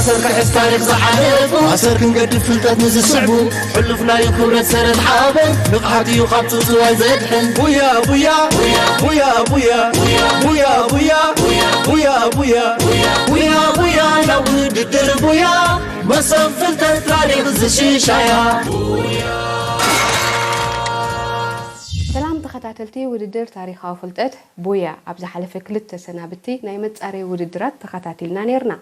ኣሰር ክሕዝ ታሪኽ ዝሓለፉ፣ ኣሰር ክንገድፍ ፍልጠት ንዝስዕቡ፣ ሕሉፍ ናይ ክብረት ሰረት ሓበን፣ ንቕሓት እዩ ካብ ጽውጽዋይ ዘድሕን። ቡያ፣ ቡያ፣ ቡያ፣ ቡያ፣ ቡያ፣ ቡያ፣ ናብ ውድድር ቡያ፣ መሰብ ፍልጠት ታሪኽ ዝሽሻያ። ሰላም ተኸታተልቲ ውድድር ታሪኻዊ ፍልጠት ቡያ፣ ኣብ ዝሓለፈ ክልተ ሰናብቲ ናይ መጻረዪ ውድድራት ተኸታቲልና ነይርና።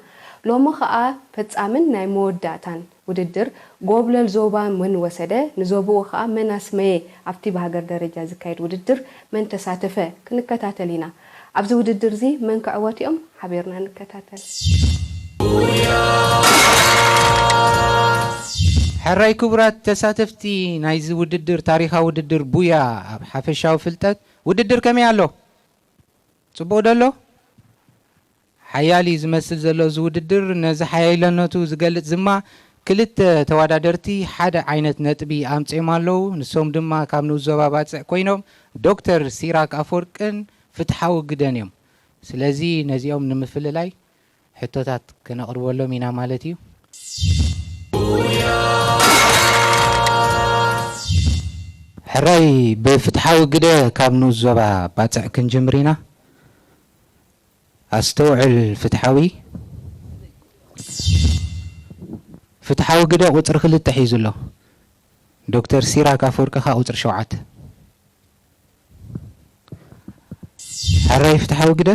ሎሚ ኸኣ ፈጻምን ናይ መወዳእታን ውድድር ጎብለል ዞባ መን ወሰደ፣ ንዞብኡ ኸኣ መን ኣስመየ፣ ኣብቲ ብሃገር ደረጃ ዝካየድ ውድድር መን ተሳተፈ ክንከታተል ኢና። ኣብዚ ውድድር እዚ መን ክዕወት እዮም? ሓቢርና ንከታተል። ሕራይ ክቡራት ተሳተፍቲ ናይዚ ውድድር፣ ታሪኻዊ ውድድር ቡያ ኣብ ሓፈሻዊ ፍልጠት ውድድር ከመይ ኣሎ? ጽቡቕ ዶ ኣሎ? ሓያል እዩ ዝመስል ዘሎ እዚ ውድድር። ነዚ ሓያይለነቱ ዝገልጽ ድማ ክልተ ተወዳደርቲ ሓደ ዓይነት ነጥቢ ኣምጺኦም ኣለዉ። ንሶም ድማ ካብ ንኡስ ዞባ ባጽዕ ኮይኖም ዶክተር ሲራክ ኣፈወርቅን ፍትሓዊ ግደን እዮም። ስለዚ ነዚኦም ንምፍልላይ ሕቶታት ከነቕርበሎም ኢና ማለት እዩ። ሕራይ ብፍትሓዊ ግደ ካብ ንኡስ ዞባ ባጽዕ ክንጅምር ኢና። ኣስተውዕል ፍትሓዊ። ፍትሓዊ ግደ ቁጽሪ ክልተ ሒዙ ኣሎ። ዶክተር ሲራክ ኣፈወርቂ ከኣ ቁጽሪ ሸውዓተ። ሕራይ ፍትሓዊ ግደ።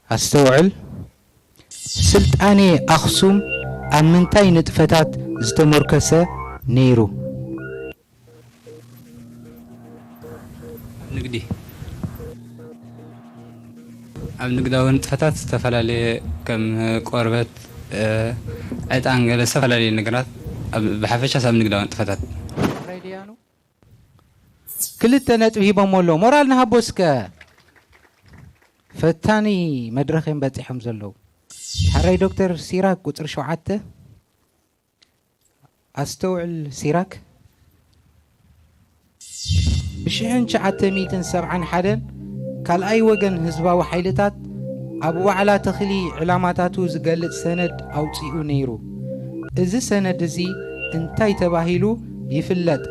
ኣስተውዕል። ስልጣኔ ኣኽሱም ኣብ ምንታይ ንጥፈታት ዝተመርኮሰ ነይሩ? ንግዲ። ኣብ ንግዳዊ ንጥፈታት ዝተፈላለየ ከም ቆርበት፣ ዕጣን ገለ ዝተፈላለየ ነገራት ኣብ ብሓፈሻስ ኣብ ንግዳዊ ንጥፈታት። ክልተ ነጥቢ ሂቦሞ ኣለዉ። ሞራል ንሃቦ እስከ። ፈታኒ መድረኽ እዮም በጺሖም ዘለዉ። ሕራይ ዶክተር ሲራክ ቁጽሪ ሸውዓተ። ኣስተውዕል ሲራክ። ብሽሕን ትሽዓተ ሚእትን ሰብዓን ሓደን ካልኣይ ወገን ህዝባዊ ሓይልታት ኣብ ዋዕላ ተኽሊ ዕላማታቱ ዝገልጽ ሰነድ ኣውጺኡ ነይሩ። እዚ ሰነድ እዚ እንታይ ተባሂሉ ይፍለጥ?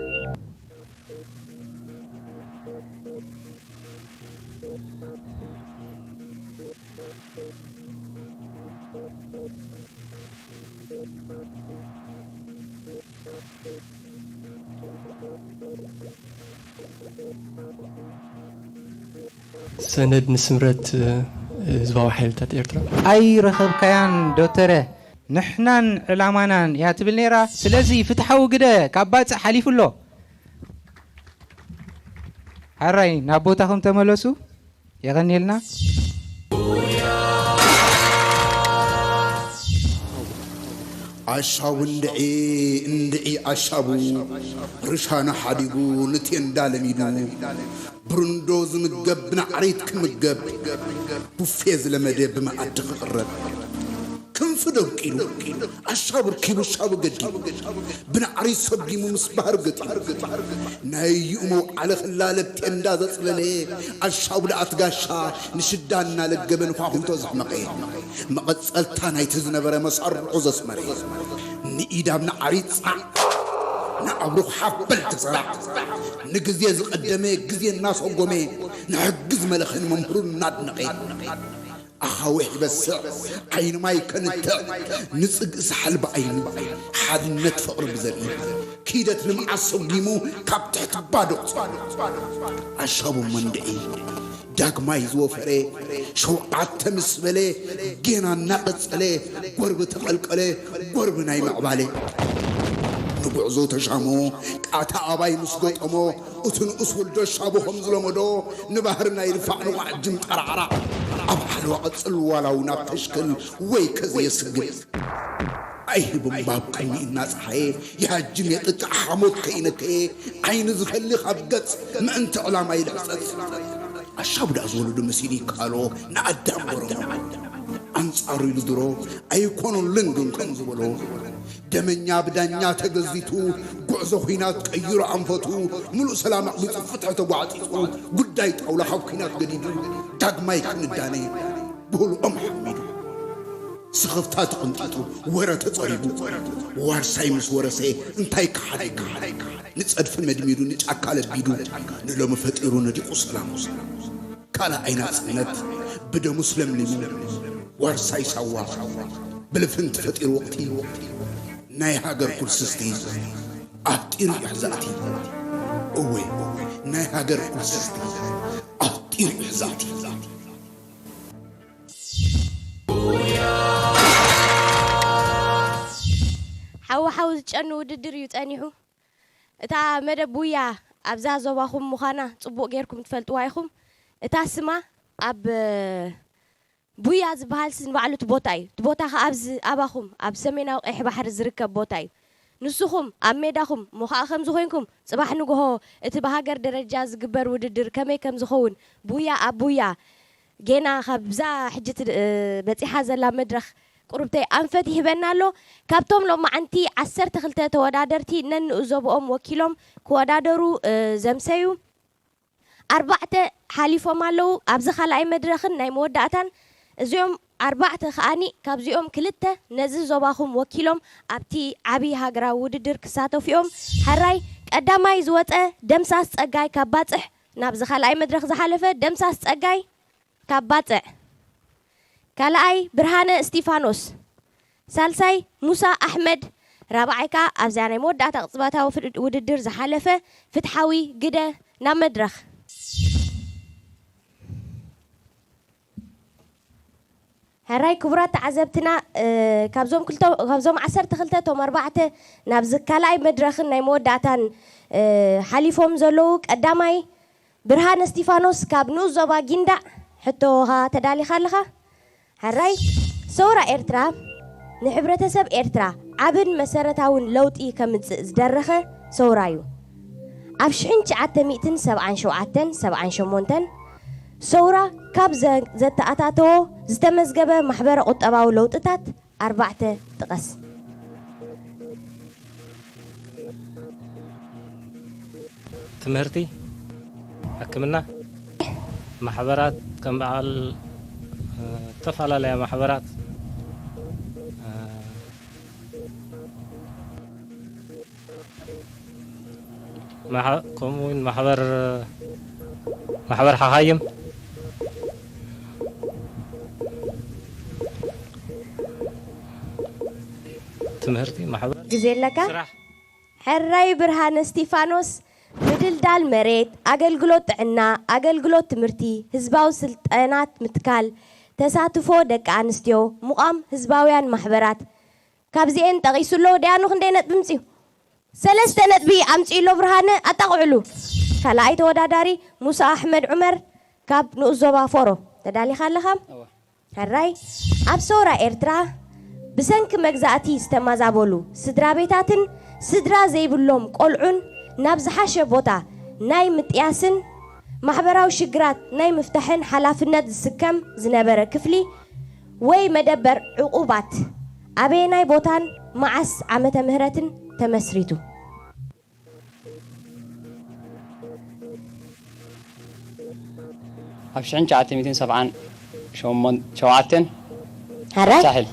ሰነድ ንስምረት ህዝባዊ ሓይልታት ኤርትራ። ኣይረኸብካያን ዶተረ፣ ንሕናን ዕላማናን እያ ትብል ነይራ። ስለዚ ፍትሓዊ ግደ ካብ ባጽዕ ሓሊፉ ኣሎ። ሕራይ ናብ ቦታኹም ተመለሱ። የቐንየልና። ኣሻቡ እንድዒ እንድዒ ኣሻቡ ርሻና ሓዲጉ ንቴንዳ ለሚዱ ብርንዶ ዝምገብ ብናዕሪት ክምገብ ቡፌ ዝለመደ ብመኣዲ ክቕረብ ክንፊ ደብቂሉ ኣሻቡ ርኪቡ ሻቡ ገዲሙ ብናዕሪት ሰጒሙ ምስ ባህር ገጢሙ ናይ ይኡ መውዓሊ ክላለብ ቴንዳ ዘጽለለ ኣሻቡ ደኣት ጋሻ ንሽዳ እናለገበ ንኳኹንቶ ዘሕመቐ መቐጸልታ ናይቲ ዝነበረ መሳርዑ ዘስመረ ንኢድ ኣብ ናዕሪ ጻዕ ንኣብሩኽ ሓበል ተሰራዕ ንግዜ ዝቐደመ ግዜ እናሰጎመ ንሕጊ ዝመለኸ ንመምህሩ እናድነቐ ኣኻውሕ ይበስዕ ዓይኒ ማይ ከንትዕ ንጽግኢ ሳሕል ብዓይኑ ሓድነት ፍቕሪ ብዘርኢ ኪደት ልምዓት ሰጒሙ ካብ ትሕቲ ባዶ ኣሻቡ መንድዒ ዳግማይ ዝወፈረ ሸውዓተ ምስ በለ ጌና እናቐጸለ ጎርቢ ተቐልቀለ ጎርቢ ናይ ምዕባለ ንጉዕዞ ተሻሞ ቃታ ኣባይ ምስ ገጠሞ እቲ ንኡስ ውልዶ ሻቡ ከም ዝለመዶ ንባህሪ ናይ ልፋዕ ንዋዕ ጅም ጠራዕራዕ ኣብ ሓለዋ ቐጽል ዋላው ናብ ተሽክል ወይ ከዘየስግል ኣይህብም ባብ ቅድሚ እናፀሓየ ይሃጅም የጥቅዕ ሓሞት ከይነከየ ዓይኒ ዝፈሊ ካብ ገጽ ምእንቲ ዕላማ ይልሕጸጽ ኣሻቡ ደኣ ዝወለዶ መሲሉ ይከኣሎ ንኣዳም በረሞ ኣንጻሩ ኢሉ ድሮ ኣይኮኑን ልንግን ከም ዝበሎ ደመኛ ብዳኛ ተገዚቱ ጉዕዞ ኹናት ቀይሩ ኣንፈቱ ምሉእ ሰላም ኣቕቢጹ ፍትሒ ተጓዕጺጹ ጉዳይ ጣውላ ካብ ኹናት ገዲዱ ዳግማይ ክንዳነ ብህልኦም ሓሚዱ ስኽፍታ ተቐንጢጡ፣ ወረ ተጸሪቡ፣ ዋርሳይ ምስ ወረሰ እንታይ ክሓድግ? ንጸድፊ መድሚዱ፣ ንጫካ ለቢዱ፣ ንሎሚ ፈጢሩ ነዲቑ ሰላሙ። ካልኣይ ናጽነት ብደሙ ስለምሊሙ፣ ዋርሳይ ሳዋ ብልፍንቲ ፈጢሩ ወቕቲ፣ ናይ ሃገር ኩልስስቲ ኣፍጢሩ ይሕዛእቲ። እወ፣ ናይ ሃገር ኩልስስቲ ኣፍጢሩ ይሕዛእቲ። ሓዊ ሓዊ ዝጨኑ ውድድር እዩ ጸኒሑ። እታ መደብ ቡያ ኣብዛ ዞባኹም ምዃና ጽቡቕ ጌርኩም ትፈልጥዋ ኢኹም። እታ ስማ ኣብ ቡያ ዝበሃል ስ ንባዕሉ እቲ ቦታ እዩ። እቲ ቦታ ኸኣ ኣብዚ ኣባኹም ኣብ ሰሜናዊ ቀይሕ ባሕሪ ዝርከብ ቦታ እዩ። ንስኹም ኣብ ሜዳኹም እሞ ኸኣ ከምዚ ኮይንኩም ጽባሕ ንግሆ እቲ ብሃገር ደረጃ ዝግበር ውድድር ከመይ ከም ዝኸውን ቡያ ኣብ ቡያ ጌና ካብዛ ሕጂ ት- በጺሓ ዘላ መድረኽ ቁርብተይ ኣንፈት ይህበና ኣሎ። ካብቶም ሎማዓንቲ ዓሰርተ ክልተ ተወዳደርቲ ነንኡ ዞብኦም ወኪሎም ክወዳደሩ ዘምሰዩ ኣርባዕተ ሓሊፎም ኣለዉ። ኣብዚ ካልኣይ መድረኽን ናይ መወዳእታን እዚኦም ኣርባዕተ ከኣኒ ካብዚኦም ክልተ ነዚ ዞባኹም ወኪሎም ኣብቲ ዓብዪ ሃገራዊ ውድድር ክሳተፉ እዮም። ሕራይ ቀዳማይ ዝወፀ ደምሳስ ፀጋይ ካብ ባፅሕ ናብዚ ካልኣይ መድረኽ ዝሓለፈ ደምሳስ ፀጋይ ካብ ባፅዕ፣ ካልኣይ ብርሃነ እስቲፋኖስ፣ ሳልሳይ ሙሳ ኣሕመድ፣ ራብዓይ ከኣ ኣብዛ ናይ መወዳእታ ቅጽበታዊ ፍድ- ውድድር ዝሓለፈ ፍትሓዊ ግደ ናብ መድረኽ። ሕራይ ክቡራት ተዓዘብትና፣ እ፣ ካብዞም ክልተ- ካብዞም ዓሰርተ ክልተ እቶም ኣርባዕተ ናብዚ ካልኣይ መድረኽን ናይ መወዳእታን፣ እ፣ ሓሊፎም ዘለዉ ቀዳማይ ብርሃነ እስቲፋኖስ ካብ ንኡስ ዞባ ጊንዳዕ፣ ሕቶኻ ተዳሊኻ ኣለኻ? ሕራይ፣ ሰውራ ኤርትራ ንሕብረተሰብ ኤርትራ ዓብን መሰረታውን ለውጢ ከምጽእ ዝደረኸ ሰውራ እዩ። ኣብ ሽሕን ትሽዓተ ሚእትን ሰብዓን ሸውዓተን ሰብዓን ሸሞንተን ሰውራ ካብ ዘ- ዘተኣታተዎ ዝተመዝገበ ማሕበረ ቁጠባዊ ለውጥታት ኣርባዕተ ጥቀስ። ትምህርቲ፣ ሕክምና፣ ማሕበራት ከም በዓል እተፈላለያ ማሕበራት ከምኡ እውን ማሕበር ማሕበር ሓኻይም ትምህርቲ ማሕበር ግዜ ኣለካ ስራሕ ሕራይ ብርሃነ እስቲፋኖስ ምድልዳል መሬት ኣገልግሎት ጥዕና ኣገልግሎት ትምህርቲ ህዝባዊ ስልጠናት ምትካል ተሳትፎ ደቂ ኣንስትዮ ምቋም ህዝባውያን ማሕበራት ካብዚኤን ጠቒሱ ኣሎ ደያኑ ክንደይ ነጥቢ ምፅኡ ሰለስተ ነጥቢ ኣምፅኡ ኣሎ ብርሃነ ኣጣቕዕሉ ካልኣይ ተወዳዳሪ ሙሳ ኣሕመድ ዑመር ካብ ንኡስ ዞባ ፎሮ ተዳሊኻ ኣለኻ ሕራይ ኣብ ሰውራ ኤርትራ ብሰንኪ መግዛእቲ ዝተማዛበሉ ስድራ ቤታትን ስድራ ዘይብሎም ቆልዑን ናብ ዝሓሸ ቦታ ናይ ምጥያስን ማሕበራዊ ሽግራት ናይ ምፍታሕን ሓላፍነት ዝስከም ዝነበረ ክፍሊ ወይ መደበር ዕቑባት ኣበየናይ ቦታን መዓስ ዓመተ ምህረትን ተመስሪቱ? ኣብ ሽሕን ትሽዓተ ሚእትን ሰብዓን ሸውዓተን ሕራይ ሳሕል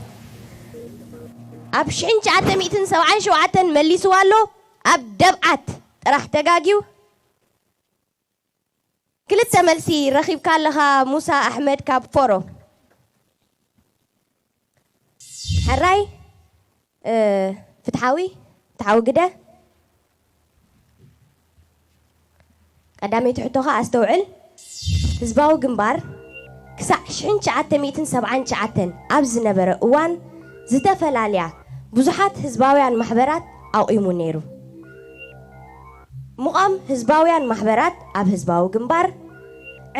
ኣብ ሽሕን ትሽዓተ ሚእትን ሰብዓን ሸውዓተን መሊስዋ ኣሎ ኣብ ደብዓት ጥራሕ ተጋግዩ ክልተ መልሲ ረኺብካ ኣለኻ ሙሳ ኣሕመድ ካብ ፎሮ ሕራይ ፍትሓዊ ፍትሓዊ ግደ ቀዳመይቲ ሕቶኻ ኣስተውዕል ህዝባዊ ግንባር ክሳዕ ሽሕን ትሽዓተ ሚእትን ሰብዓን ትሽዓተን ኣብ ዝነበረ እዋን ዝተፈላለያ ብዙሓት ህዝባውያን ማሕበራት ኣቑሙ ነይሩ ምቋም ህዝባውያን ማሕበራት ኣብ ህዝባዊ ግንባር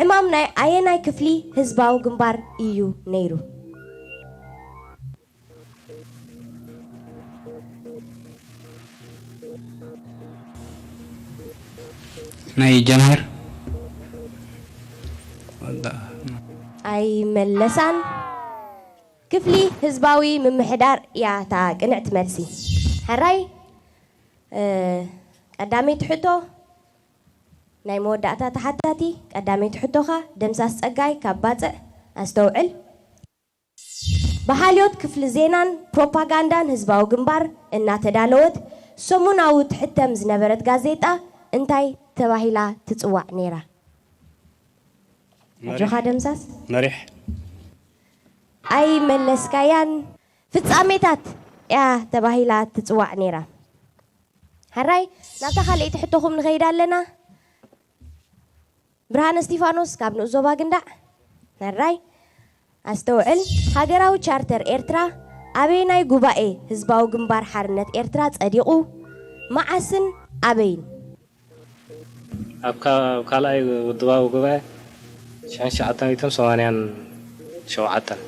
ዕማም ናይ ኣየናይ ክፍሊ ህዝባዊ ግንባር እዩ ነይሩ ናይ ጀምሃር ኣይመለሳን ክፍሊ ህዝባዊ ምምሕዳር እያ እታ ቅንዕቲ መልሲ ሕራይ ቀዳመይቲ ሕቶ ናይ መወዳእታ ተሓታቲ ቀዳመይቲ ሕቶኻ ደምሳስ ጸጋይ ካብ ባጽዕ ኣስተውዕል ብሓልዮት ክፍሊ ዜናን ፕሮፓጋንዳን ህዝባዊ ግንባር እናተዳለወት ሰሙናዊ ትሕተም ዝነበረት ጋዜጣ እንታይ ተባሂላ ትጽዋዕ ነይራ? ኣጆኻ ደምሳስ። መሪሕ። ኣይመለስካያን። ፍጻሜታት እያ ተባሂላ ትጽዋዕ ነይራ። ሕራይ፣ ናብታ ካልኣይቲ ሕቶኹም ንኸይድ ኣለና። ብርሃነ እስቲፋኖስ ካብ ንኡስ ዞባ ግንዳዕ። ሕራይ፣ ኣስተውዕል። ሃገራዊ ቻርተር ኤርትራ ኣበየናይ ጉባኤ ህዝባዊ ግንባር ሓርነት ኤርትራ ጸዲቑ? መዓስን ኣበይን? ኣብ ካ- ኣብ ካልኣይ ውድባዊ ጉባኤ ሽሕን ትሽዓተ ሚእትን ሰማንያን ሸውዓተን።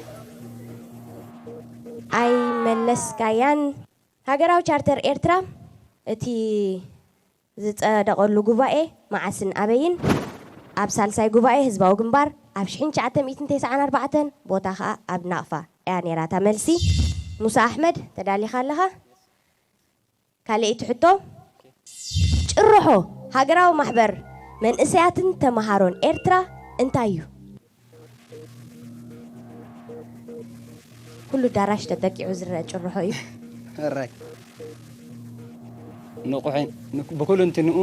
ኣይመለስካያን። ሃገራዊ ቻርተር ኤርትራ እቲ ዝጸደቐሉ ጉባኤ መዓስን ኣበይን? ኣብ ሳልሳይ ጉባኤ ህዝባዊ ግንባር ኣብ ሽሕን ትሽዓተ ሚእትን ተስዓን ኣርባዕተን፣ ቦታ ኸኣ ኣብ ናቕፋ እያ ነይራ እታ መልሲ። ሙሳ ኣሕመድ፣ ተዳሊኻ ኣለኻ? ካልኣይቲ ሕቶ፣ ጭርሖ ሃገራዊ ማሕበር መንእሰያትን ተመሃሮን ኤርትራ እንታይ እዩ? ኩሉ ዳራሽ ተጠቂዑ ዝረአ ጭርሖ እዩ። ሕራይ ንቑሕን ብኩልንትንኡ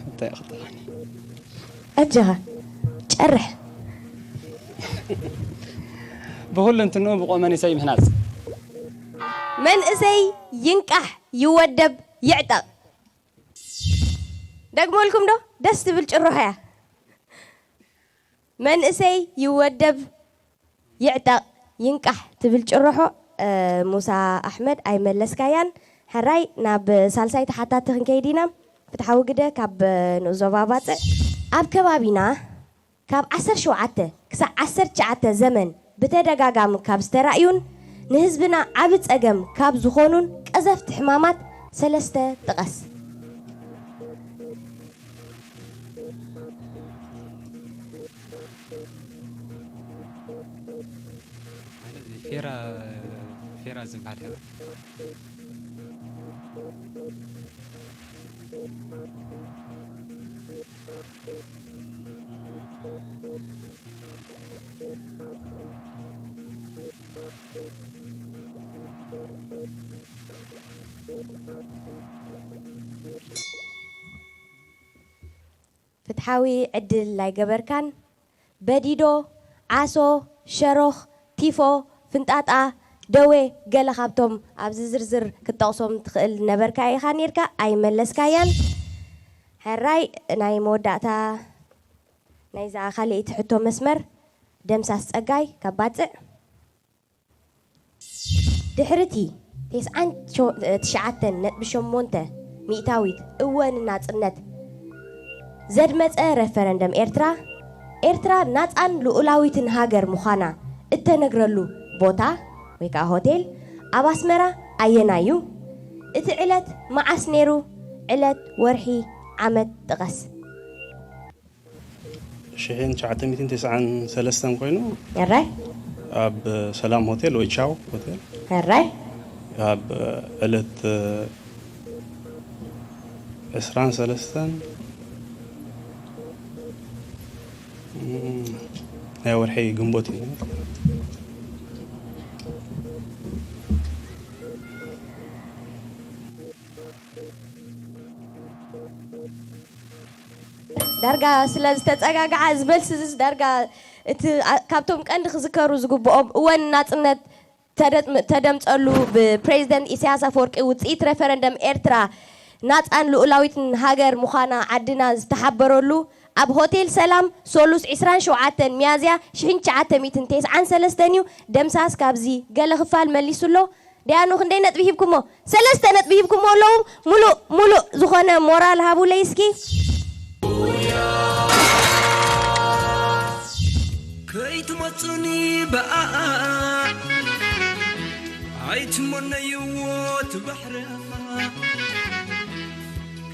እንታይ ክጥራኒ ኣጆኻ ጨርሕ። ብኩልንትንኡ ብቑ መንእሰይ ምህናጽ። መንእሰይ ይንቃሕ፣ ይወደብ፣ ይዕጠቕ። ደግመልኩም ዶ? ደስ ትብል ጭርሖ እያ። መንእሰይ ይወደብ፣ ይዕጠቕ፣ ይንቃሕ ትብል ጭርሖ። ሙሳ ኣሕመድ ኣይመለስካያን። ሕራይ ናብ ሳልሳይ ተሓታቲ ክንከይድ ኢና። ፍትሓዊ ግደ ካብ ንኡስ ዞባ ባጽዕ። ኣብ ከባቢና ካብ ዓሰርተ ሸውዓተ ክሳዕ ዓሰርተ ትሽዓተ ዘመን ብተደጋጋሚ ካብ ዝተራእዩን ንህዝብና ዓቢ ጸገም ካብ ዝኾኑን ቀዘፍቲ ሕማማት ሰለስተ ጥቐስ። ፌራ ፌራ ዝበሃል ሕማም። ፍትሓዊ ዕድል ኣይገበርካን። በዲዶ፣ ዓሶ፣ ሸሮኽ፣ ቲፎ፣ ፍንጣጣ፣ ደዌ ገለ ካብቶም ኣብዚ ዝርዝር ክትጠቕሶም ትኽእል ነበርካ ኢኻ ኔርካ ኣይመለስካያን። ሕራይ ናይ መወዳእታ ናይዛ ካልኣይቲ ሕቶ መስመር ደምሳስ ጸጋይ ካብ ባጽዕ። ድሕሪ እቲ ተስዓን ትሽዓተን ነጥቢ ሸሞንተ ሚእታዊት እወ ንናጽነት ዘድመጸ ረፈረንደም ኤርትራ፣ ኤርትራ ናጻን ልኡላዊትን ሃገር ምዃና እተነግረሉ ቦታ ወይ ከኣ ሆቴል ኣብ ኣስመራ ኣየናይ እዩ? እቲ ዕለት መዓስ ነይሩ? ዕለት፣ ወርሒ፣ ዓመት ጥቐስ። ሽሕን ትሽዓተ ሚእትን ተስዓን ሰለስተን ኮይኑ ሕራይ ኣብ ሰላም ሆቴል ወይ ቻው ሆቴል ሕራይ ኣብ ዕለት ዕስራን ሰለስተን ናይ ወርሒ ግንቦት እዩ። ዳርጋ ስለ ዝተጸጋግዓ እዚ መልሲ እዚ ዳርጋ እቲ ኣ- ካብቶም ቀንዲ ክዝከሩ ዝግብኦም እወን ናጽነት ተደጥም- ተደምጸሉ ብፕሬዚደንት ኢሳያስ ኣፈወርቂ ውጽኢት ሬፈረንደም ኤርትራ ናጻን ልኡላዊትን ሃገር ምዃና ዓድና ዝተሓበረሉ ኣብ ሆቴል ሰላም ሶሉስ ዕስራን ሸውዓተን ሚያዝያ ሽሕን ትሽዓተ ሚእትን ተስዓን ሰለስተን እዩ። ደምሳስ ካብዚ ገለ ክፋል መሊሱ ኣሎ። ደያኑ ክንደይ ነጥቢ ሂብኩሞ? ሰለስተ ነጥቢ ሂብኩሞ ኣለዉ። ሙሉእ ሙሉእ ዝኾነ ሞራል ሃቡለይ እስኪ። ከይትመጹኒ ብኣኣ ኣይትመነይዎ እቲ ባሕሪ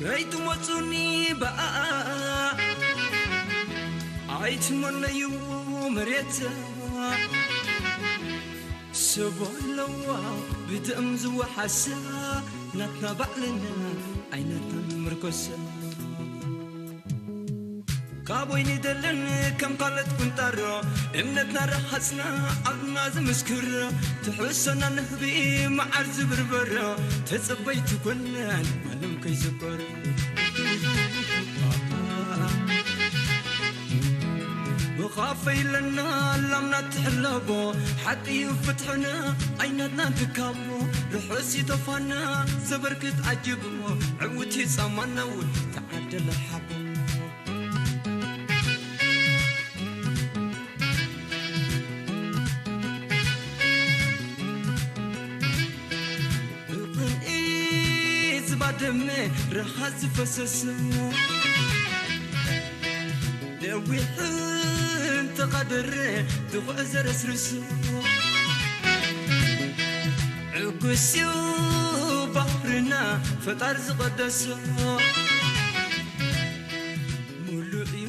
ከይትመጹኒ ብኣኣ ኣይትመነይዎ መሬት ሰብ ኣለዋ ብደም ዝወሓሳ ናትና ባዕልና ኣይናትናን ምርኮስ ካብ ወይኒ ደለን ከም ካልኦት ቁንጣሮ፣ እምነትና ረሃጽና ዓብና ዝምስክር፣ ትሕሶና ንህቢ መዓር ዝብርበሮ፣ ተጸበይቲ ኮነን ማንም ከይዝከር። መኻፈይለና ላምና ትሕለቦ፣ ሓቂ እዩ ፍትሕና ኣይናትና ትካቦ፣ ርሑስ ይተፋና ዘበርክት ዓጅቦ፣ ዕውት ይጻማና እውን ተዓደለ ሓቦ። ብቕንኢ ዝባደመ ረሃ ዝፈሰሰ፣ ነዊሕን ተቓደረ ድኹዕ ዘረስርሶ፣ ዕጉስ እዩ ባህርና ፈጣር ዝቐደሶ፣ ሙሉእ እዩ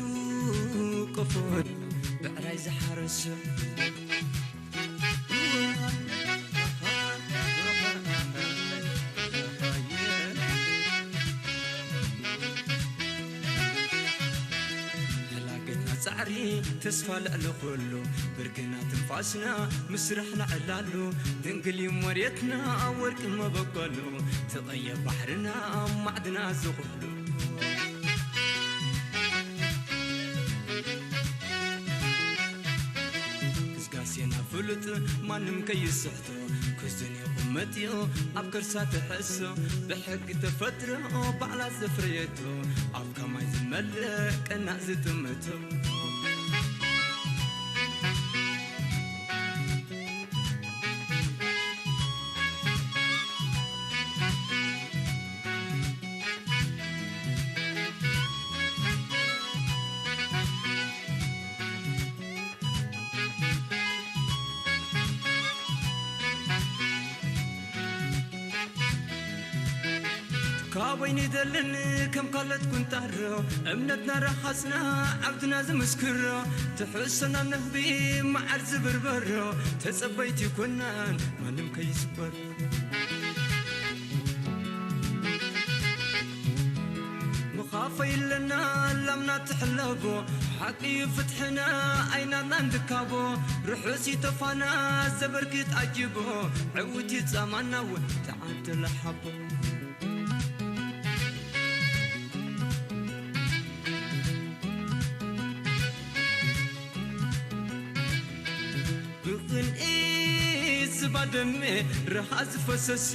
ቆፎን ብዕራይ ዝሓረሶ። ሕላገትና ጻዕሪ ተስፋ ልዕሊ ኩሉ፣ ብርግና ትንፋስና ምስራሕና ዕላሉ፣ ድንግል እዩ መሬትና ወርቂ መበቆሉ፣ ትቐየ ባሕርና ማዕድና ዝኹሉ። ግስጋሴና ፍሉጥ ማንም ከይስሕቶ፣ ክዝን ይቕመጥ እዩ ኣብ ከርሳ ትሕሶ፣ ብሕጊ ተፈጥሮ ባዕላ ዘፍረየቶ፣ ኣብ ከማይ ዝመልእ ቀናእ ዝጥምቶ። ካበይ ንደልን ከም ካልኦት ቁንጣሮ፣ እምነትና ረሃጽና ዓብድና ዝምስክሮ፣ ትሕሶና ነህቢ መዓር ዝብርበሮ፣ ተጸበይቲ ኮናን ማንም ከይስበር። ምኻፈይለና ላምና ትሕለቦ፣ ሓቂ ፍትሕና ኣይናትናን ትካቦ፣ ርሑስ ይተፋና ዘበርክት ዓጅቦ፣ ዕውት ይጻማና እውን ተዓደለ ሓቦ። ብቕንኢ ዝባደመ ረሃ ዝፈሰሶ፣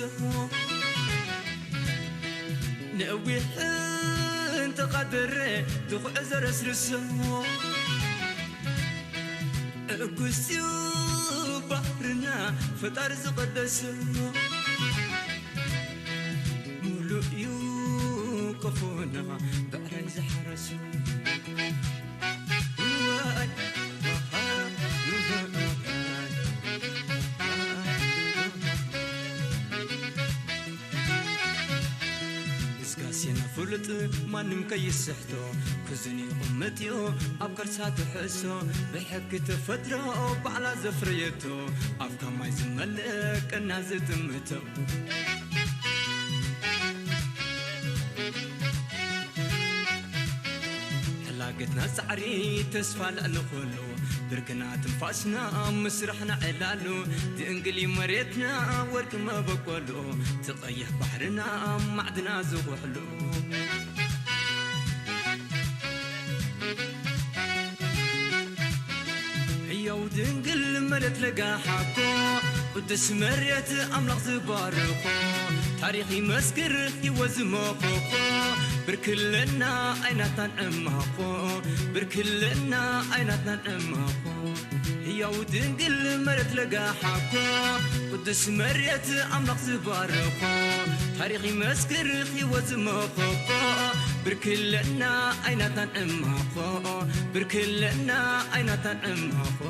ነዊሕን ተቓደረ ድኹዕ ዘረስርሶ፣ ዕጉስ እዩ ባሕርና ፈጣሪ ዝቐደሶ፣ ሙሉእ እዩ ቆፎና ብዕራይ ዝሓረሶ። ግስጋሴና ፍሉጥ ማንም ከይስሕቶ፣ ክዝን ይቕመጥ እዩ ኣብ ከርሳ ትሕሶ፣ ብሕጊ ተፈጥሮ ባዕላ ዘፍረየቶ፣ ኣፍካ ማይ ዝመልእ ቀና ዝጥምቶ። ሕላገትና ጻዕሪ ተስፋ ልዕሊ ኩሉ፣ ብርክና ትንፋስና ምስራሕና ዕላሉ፣ ድንግሊ መሬትና ወርቂ መበቆሉ፣ ትቐይሕ ባሕርና ማዕድና ዝኹሕሉ። ሕያው ድንግል መሬት ለጋሓኮ፣ ቅዱስ መሬት ኣምላኽ ዝባርኾ፣ ታሪኽ ይመስክር ህይወት ዝመኸኾ፣ ብርክለና ኣይናትናን ዕማኾ፣ ብርክለና ኣይናትናን ዕማኾ። ሕያው ድንግል መሬት ለጋሓኮ፣ ቅዱስ መሬት ኣምላኽ ዝባርኾ፣ ታሪኽ ይመስክር ህይወት ዝመኸኾ፣ ብርክለና ኣይናትናን ዕማኾ፣ ብርክለና ኣይናትናን ዕማኾ።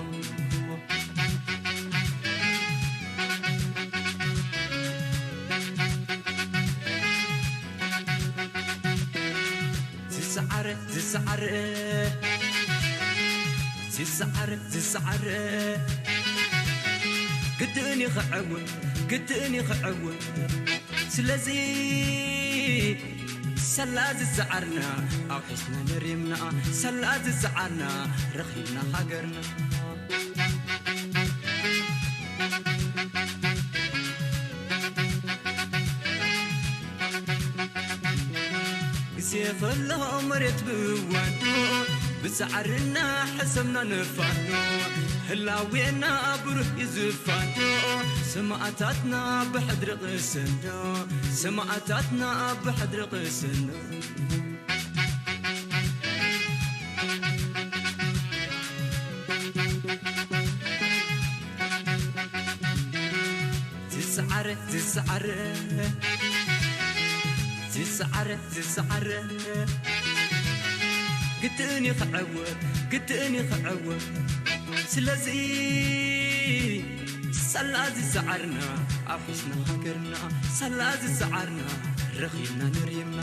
ዝሰዓረ፣ ዝሰዓረ፣ ዝሰዓረ፣ ዝሰዓረ፣ ግድን ይኽዕውን፣ ግድን ይኽዕውን። ስለዚ ሰላ ዝሰዓርና ኣውሒስና ነሪምና፣ ሰላ ዝሰዓርና ረኺብና ሃገርና። ግዜ ከሎ መሬት ብዋዱ ብሰዓርና ሕሰምና ንፋኖ፣ ህላዌና ብሩህ እዩ ዝፋኖ። ሰማእታትና ብሕድሪ ቅሰንዶ፣ ሰማእታትና ብሕድሪ ቅሰንዶ። ዝሰዓረ ዝሰዓረ ዝሰዓረ ዝሰዓረ ግድእን ይኽዕወት ግድእን ይኽዕወት። ስለዚ ሳላ ዝሰዓርና ኣውሒስና ሃገርና፣ ሳላ ዝሰዓርና ረኺብና ንሪምና።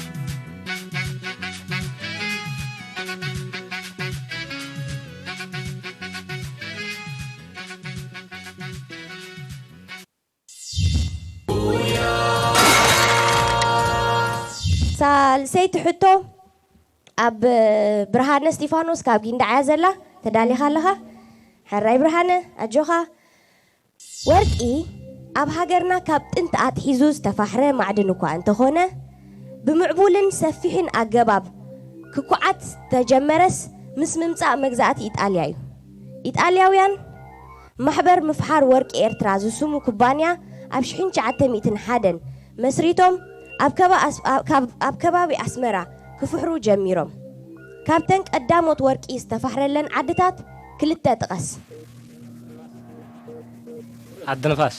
ሳልሰይቲ ሕቶ ኣብ ብርሃነ እስጢፋኖስ ካብ ጊንዳዕ እያ ዘላ። ተዳሊኻ ኣለኻ? ሕራይ ብርሃነ፣ ኣጆኻ። ወርቂ ኣብ ሃገርና ካብ ጥንቲ ኣትሒዙ ዝተፋሕረ ማዕድን እኳ እንተኾነ፣ ብምዕቡልን ሰፊሕን ኣገባብ ክኩዓት ዝተጀመረስ ምስ ምምጻእ መግዛእቲ ኢጣልያ እዩ። ኢጣልያውያን ማሕበር ምፍሓር ወርቂ ኤርትራ ዝስሙ ኩባንያ ኣብ ሽሕን ትሽዓተ ሚእትን ሓደን መስሪቶም ኣብ ከባ ኣስ- ኣብ- ካብ- ኣብ ከባቢ ኣስመራ ክፍሕሩ ጀሚሮም። ካብተን ቀዳሞት ወርቂ ዝተፋሕረለን ዓድታት ክልተ ጥቀስ። ዓዲ ንፋስ፣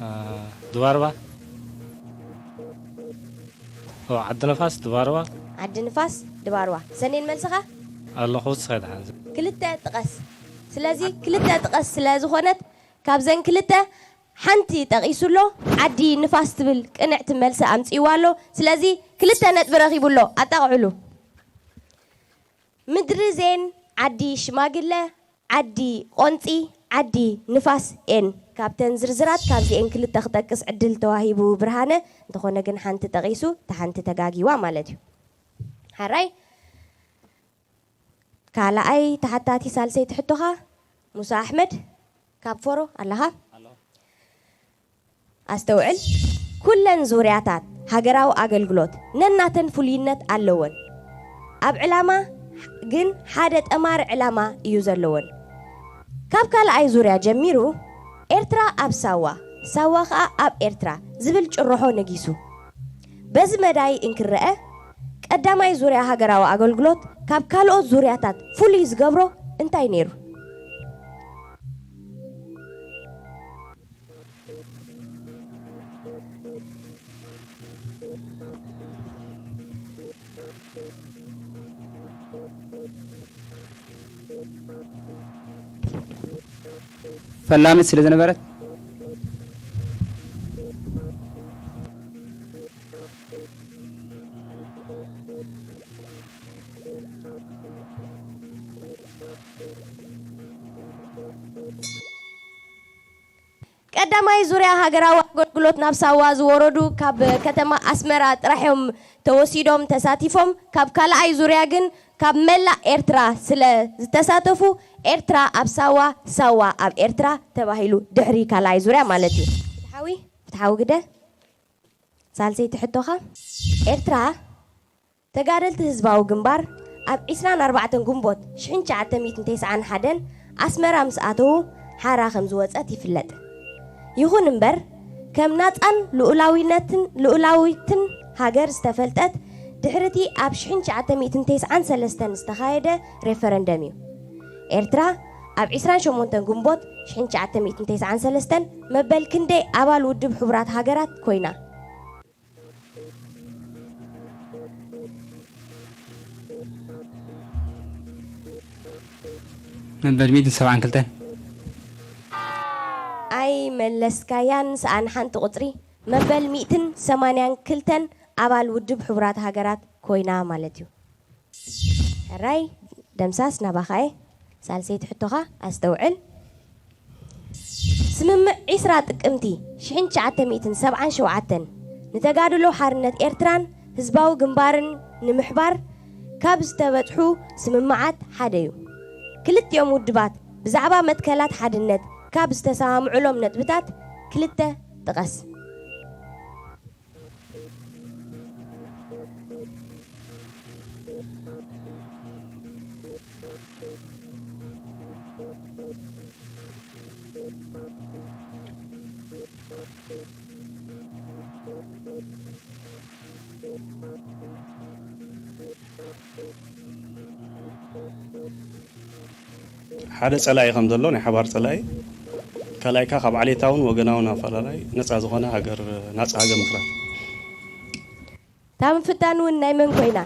አ፣ ድባርባ። ኦ፣ ዓዲ ንፋስ፣ ድባርባ። ዓዲ ንፋስ፣ ድባርዋ። ሰኔን መልስኻ? ኣለኹ፣ እስኸ ድሓን። ክልተ ጥቀስ። ስለዚ ክልተ ጥቀስ ስለ ዝኾነት ካብዘን ክልተ ሓንቲ ጠቒሱ ኣሎ። ዓዲ ንፋስ ትብል ቅንዕቲ መልሲ ኣምጺእዋ ኣሎ። ስለዚ ክልተ ነጥቢ ረኺቡ ኣሎ። ኣጣቕዕሉ። ምድሪ ዜን፣ ዓዲ ሽማግለ፣ ዓዲ ቆንጺ፣ ዓዲ ንፋስ ኤን። ካብተን ዝርዝራት ካብዚኤን ክልተ ክጠቅስ ዕድል ተዋሂቡ ብርሃነ፣ እንተኾነ ግን ሓንቲ ጠቒሱ እታ ሓንቲ ተጋጊዋ ማለት እዩ። ሓራይ ካልኣይ ተሓታቲ ሳልሰይቲ ሕቶኻ ሙሳ ኣሕመድ ካብ ፎሮ ኣለኻ? ኣስተውዕል፣ ኩለን ዙርያታት ሃገራዊ ኣገልግሎት ነናተን ፍሉይነት ኣለወን። ኣብ ዕላማ ግን ሓደ ጠማሪ ዕላማ እዩ ዘለወን። ካብ ካልኣይ ዙርያ ጀሚሩ ኤርትራ ኣብ ሳዋ፣ ሳዋ ኸኣ ኣብ ኤርትራ ዝብል ጭርሖ ነጊሱ። በዚ መዳይ እንክረአ፣ ቀዳማይ ዙርያ ሃገራዊ ኣገልግሎት ካብ ካልኦት ዙርያታት ፍሉይ ዝገብሮ እንታይ ነይሩ? ፈላሚት ስለ ዝነበረት። ቀዳማይ ዙርያ ሃገራዊ ኣገልግሎት ናብ ሳዋ ዝወረዱ ካብ ከተማ ኣስመራ ጥራሕ እዮም ተወሲዶም ተሳቲፎም። ካብ ካልኣይ ዙርያ ግን ካብ መላእ ኤርትራ ስለ ዝተሳተፉ ኤርትራ ኣብ ሳዋ፣ ሳዋ ኣብ ኤርትራ ተባሂሉ ድሕሪ ካልኣይ ዙርያ ማለት እዩ። ፍትሓዊ ፍትሓዊ ግደ ሳልሰይቲ ሕቶኻ ኤርትራ ተጋደልቲ ህዝባዊ ግንባር ኣብ ዕስራን ኣርባዕተን ግንቦት ሽሕን ትሽዓተ ሚእትን ተስዓን ሓደን ኣስመራ ምስ ኣተዉ ሓራ ከም ዝወጸት ይፍለጥ። ይኹን እምበር ከም ናጻን ልኡላዊነትን ልኡላዊትን ሃገር ዝተፈልጠት ድሕሪ እቲ ኣብ ሽሕን ትሽዓተ ሚእትን ተስዓን ሰለስተን ዝተኻየደ ሬፈረንደም እዩ። ኤርትራ ኣብ ዕስራን ሸሞንተን ግንቦት ሽሕን ትሽዓተ ሚእትን ተስዓን ሰለስተን መበል ክንደይ ኣባል ውድብ ሕቡራት ሃገራት ኮይና? መበል ሚእትን ሰብዓን ክልተን። ኣይመለስካያን ሰኣን ሓንቲ ቁጽሪ መበል ሚእትን ሰማንያን ክልተን ኣባል ውድብ ሕቡራት ሃገራት ኮይና ማለት እዩ። ሕራይ ደምሳስ ናባኻ እየ። ሳልሰይቲ ሕቶኻ ኣስተውዕል። ስምምዕ ዕስራ ጥቅምቲ ሽሕን ትሽዓተ ሚእትን ሰብዓን ሸውዓተን ንተጋድሎ ሓርነት ኤርትራን ህዝባዊ ግንባርን ንምሕባር ካብ ዝተበጽሑ ስምምዓት ሓደ እዩ። ክልቲኦም ውድባት ብዛዕባ መትከላት ሓድነት ካብ ዝተሰማምዑሎም ነጥብታት ክልተ ጥቀስ። ሓደ ጸላኢ ከም ዘሎ፣ ናይ ሓባር ጸላኢ፣ ካልኣይካ ካብ ዓሌታውን ወገናውን ኣፈላላይ ነጻ ዝኾነ ሃገር፣ ናጻ ሃገር ምስራት። እታ ምፍታን እውን ናይ መን ኮይና?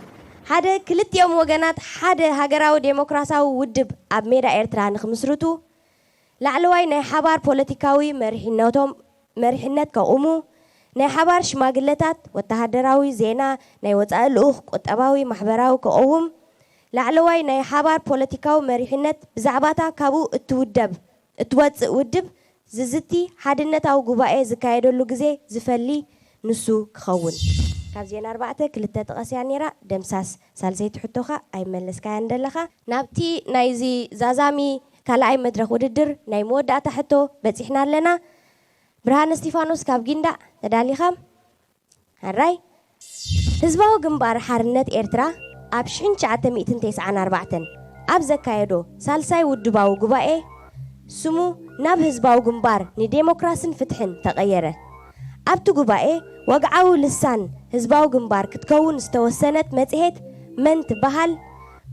ሓደ፣ ክልቲኦም ወገናት ሓደ ሃገራዊ ዴሞክራሲያዊ ውድብ ኣብ ሜዳ ኤርትራ ንኽምስርቱ፣ ላዕለዋይ ናይ ሓባር ፖለቲካዊ መሪሕነቶም፣ መሪሕነት ከቑሙ፣ ናይ ሓባር ሽማግለታት፣ ወተሃደራዊ፣ ዜና፣ ናይ ወጻኢ ልኡኽ፣ ቁጠባዊ፣ ማሕበራዊ ከቐውም፣ ላዕለዋይ ናይ ሓባር ፖለቲካዊ መሪሕነት ብዛዕባታ ካብኡ እትውደብ፣ እትወጽእ ውድብ ዝዝቲ ሓድነታዊ ጉባኤ ዝካየደሉ ግዜ ዝፈሊ ንሱ ክኸውን። ካብ ዜና ኣርባዕተ ክልተ ጥቀስ እያ ነይራ። ደምሳስ ሳልሰይቲ ሕቶኻ ኣይመለስካያን ደለኻ። ናብቲ ናይዚ ዛዛሚ ካልኣይ መድረኽ ውድድር ናይ መወዳእታ ሕቶ በጺሕና ኣለና። ብርሃነ እስቲፋኖስ ካብ ጊንዳዕ ተዳሊኻ? ሕራይ። ህዝባዊ ግንባር ሓርነት ኤርትራ ኣብ ሽሕን ትሽዓተ ሚእትን ተስዓን ኣርባዕተን ኣብ ዘካየዶ ሳልሳይ ውድባዊ ጉባኤ ስሙ ናብ ህዝባዊ ግንባር ንዴሞክራስን ፍትሕን ተቐየረ። ኣብቲ ጉባኤ ወግዓዊ ልሳን ህዝባዊ ግንባር ክትከውን ዝተወሰነት መጽሔት መን ትበሃል?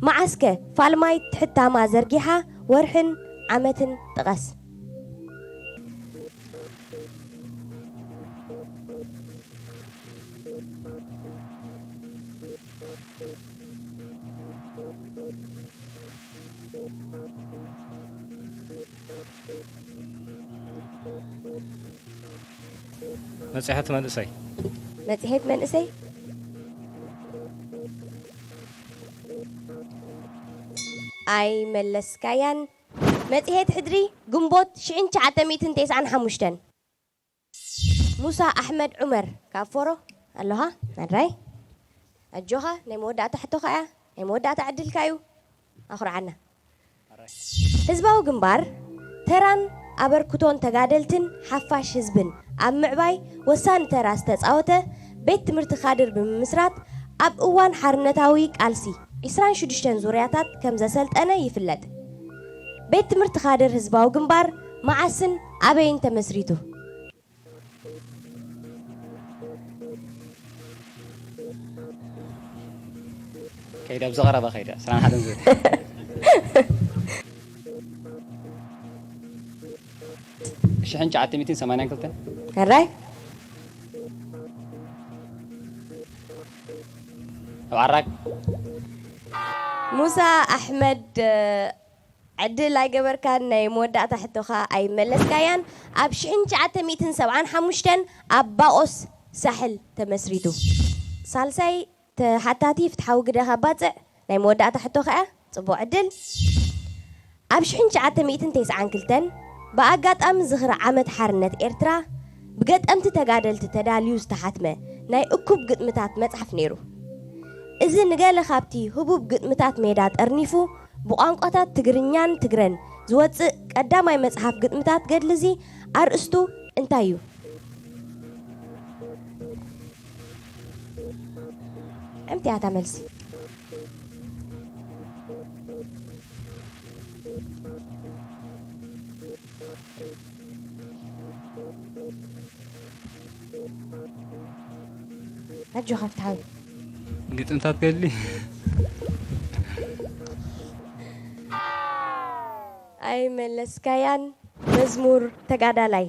መዓስከ ፋልማይ ትሕታማ ዘርጊሓ? ወርሕን ዓመትን ጥቀስ። መጽሔት መንእሰይ። መጽሔት መንእሰይ። ኣይመለስካያን። መጽሔት ሕድሪ ግንቦት ሽሕን ትሽዓተ ሚእትን ተስዓን ሓሙሽተን። ሙሳ ኣሕመድ ዑመር ካብ ፎሮ ኣለኻ? ኣድራይ። ኣጆኻ፣ ናይ መወዳእታ ሕቶኻ እያ። ናይ መወዳእታ ዕድልካ እዩ። ኣኹርዓና። ህዝባዊ ግንባር ተራን ኣበርክቶን ተጋደልትን ሓፋሽ ህዝብን ኣብ ምዕባይ ወሳኒ ተራ ዝተጻወተ ቤት ትምህርቲ ካድር ብምምስራት ኣብ እዋን ሓርነታዊ ቃልሲ ዒስራን ሽዱሽተን ዙርያታት ከም ዘሰልጠነ ይፍለጥ። ቤት ትምህርቲ ካድር ህዝባዊ ግንባር መዓስን ኣበይን ተመስሪቱ? ከይዳ፣ ኣብዚ ቀረባ ከይዳ፣ ዕስራን ሓደን ዝብል። ሽሕን ትሽዓተ ሚእትን ሰማንያን ክልተን። ሕራይ። ኣብ ዓራግ። ሙሳ ኣሕመድ፣ ዕድል ኣይገበርካን፣ ናይ መወዳእታ ሕቶኻ ኣይመለስካያን። ኣብ ሽሕን ትሽዓተ ሚእትን ሰብዓን ሓሙሽተን ኣብ ባኦስ ሳሕል ተመስሪቱ። ሳልሳይ ተሓታቲ ፍትሓዊ ግደ ካብ ባጽዕ፣ ናይ መወዳእታ ሕቶኻ እያ። ጽቡቕ ዕድል። ኣብ ሽሕን ትሽዓተ ሚእትን ተስዓን ክልተን ብኣጋጣሚ ዝኽሪ ዓመት ሓርነት ኤርትራ ብገጠምቲ ተጋደልቲ ተዳልዩ ዝተሓትመ ናይ እኩብ ግጥምታት መጽሓፍ ነይሩ። እዚ ንገለ ካብቲ ህቡብ ግጥምታት ሜዳ ጠርኒፉ ብቋንቋታት ትግርኛን ትግረን ዝወጽእ ቀዳማይ መጽሓፍ ግጥምታት ገድሊ እዚ ኣርእስቱ እንታይ እዩ? እምቲ እያ እታ መልሲ። ኣጆኻ ፍትሓዊ። ግጥምታት ገድሊ። ኣይመለስካያን። መዝሙር ተጋዳላይ።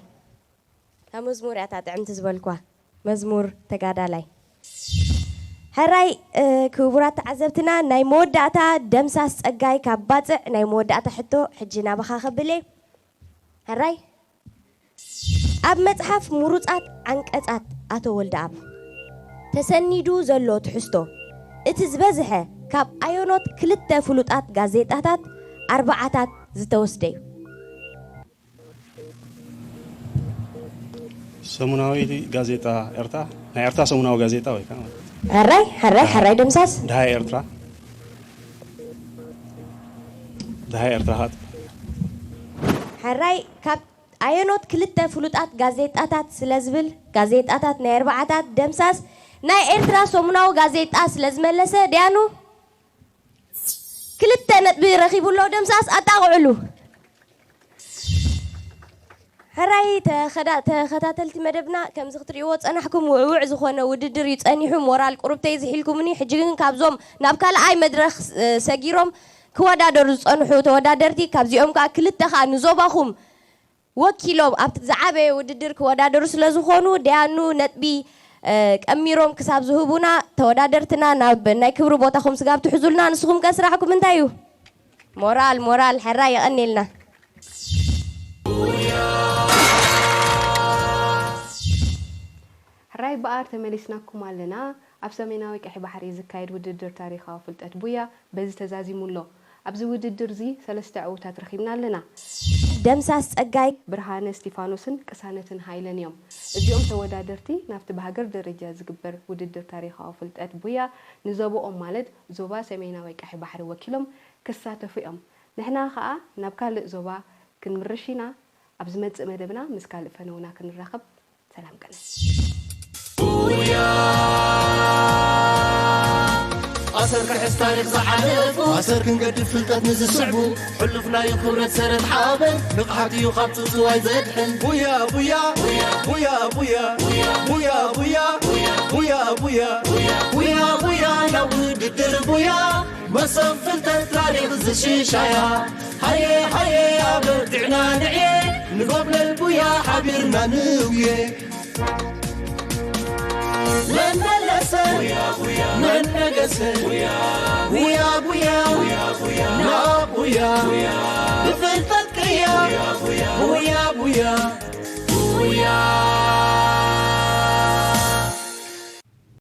እታ መዝሙር እያ እታ ጥዕምቲ ዝበልኳ። መዝሙር ተጋዳላይ። ሕራይ፣ እ፣ ክቡራት ተዓዘብትና፣ ናይ መወዳእታ ደምሳስ ጸጋይ ካብ ባጽዕ ናይ መወዳእታ ሕቶ ሕጂ ናባኻ ከብል እየ። ሕራይ፣ ኣብ መጽሓፍ ምሩጻት ዓንቀጻት ኣቶ ወልደኣብ ተሰኒዱ ዘሎ ትሕዝቶ፣ እቲ ዝበዝሐ ካብ ኣየኖት ክልተ ፍሉጣት ጋዜጣታት ኣርብዓታት ዝተወስደ እዩ? ሰሙናዊ ጋዜጣ ኤርትራ፣ ናይ ኤርትራ ሰሙናዊ ጋዜጣ ወይ ከዓ ማለት እዩ። ሕራይ ሕራይ ሕራይ ደምሳስ ድሃይ ኤርትራ፣ ድሃይ ኤርትራ ኻጥ ሕራይ ካብ ኣየኖት ክልተ ፍሉጣት ጋዜጣታት ስለ ዝብል ጋዜጣታት ናይ ኣርባዓታት ደምሳስ ናይ ኤርትራ ሰሙናዊ ጋዜጣ ስለ ዝመለሰ ድያኑ ክልተ ነጥቢ ረኺቡ ኣሎ። ደምሳስ ኣጣቕዕሉ። ሕራይ ተኸዳ- ተኸታተልቲ መደብና ከምዚ ክትሪእዎ ጸናሕኩም ውዕውዕ ዝኾነ ውድድር እዩ ጸኒሑ። ሞራል ቁሩብተይ ዝሒልኩምኒ። ሕጂ ግን ካብዞም ናብ ካልኣይ መድረኽ እ፣ ሰጊሮም ክወዳደሩ ዝጸንሑ ተወዳደርቲ ካብዚኦም ከዓ ክልተ ከዓ ንዞባኹም ወኪሎም ኣብቲ ዝዓበየ ውድድር ክወዳደሩ ስለ ዝኾኑ ደያኑ ነጥቢ እ፣ ቀሚሮም ክሳብ ዝህቡና ተወዳደርትና ናብ ናይ ክብሪ ቦታኹም ስጋብ ትሕዙልና። ንስኹም ከ ስራሕኩም እንታይ እዩ? ሞራል ሞራል ሕራይ የቐንየልና። ሕራይ በኣር ተመሊስናኩም ኣለና። ኣብ ሰሜናዊ ቀሒ ባሕሪ ዝካየድ ውድድር ታሪኻዊ ፍልጠት ቡያ በዚ ተዛዚሙ ኣሎ። ኣብዚ ውድድር እዚ ሰለስተ ዕዉታት ረኺብና ኣለና። ደምሳስ ጸጋይ ብርሃነ እስቲፋኖስን ቅሳነትን ሃይለን እዮም። እዚኦም ተወዳደርቲ ናብቲ ብሃገር ደረጃ ዝግበር ውድድር ታሪኻዊ ፍልጠት ቡያ ንዞባኦም ማለት ዞባ ሰሜናዊ ቀሒ ባሕሪ ወኪሎም ክሳተፉ እዮም። ንሕና ኸኣ ናብ ካልእ ዞባ ክንምርሽ ኢና። ኣብ ዝመጽእ መደብና ምስ ካልእ ፈነውና ክንራኸብ። ሰላም ቀነ። ኣሰር ክሕዝ ታሪኽ ዝሓለፉ ኣሰር ክንገድፍ ፍልጠት ንዝስዕቡ ሕሉፍና እዩ ክብረት ሰረት ሓበን ንቕሓት እዩ ካብ ጽውጽዋይ ዘድሕን ቡያ ቡያ ቡያ ቡያ ቡያ ቡያ ቡያ ቡያ ቡያ ቡያ ቡያ ናብ ውድድር ቡያ መሰብ ፍልጠት ታሪኽ ዝሽሻያ ሃየ ሃየ ኣበርቲዕና ንዕየ ንጎብለል ቡያ ሓቢርና ንውየ መመለሰ መነገሰ ቡያ ቡያ ናብ ቡያ ብፍልጠት ቅያ ቡያ ቡያ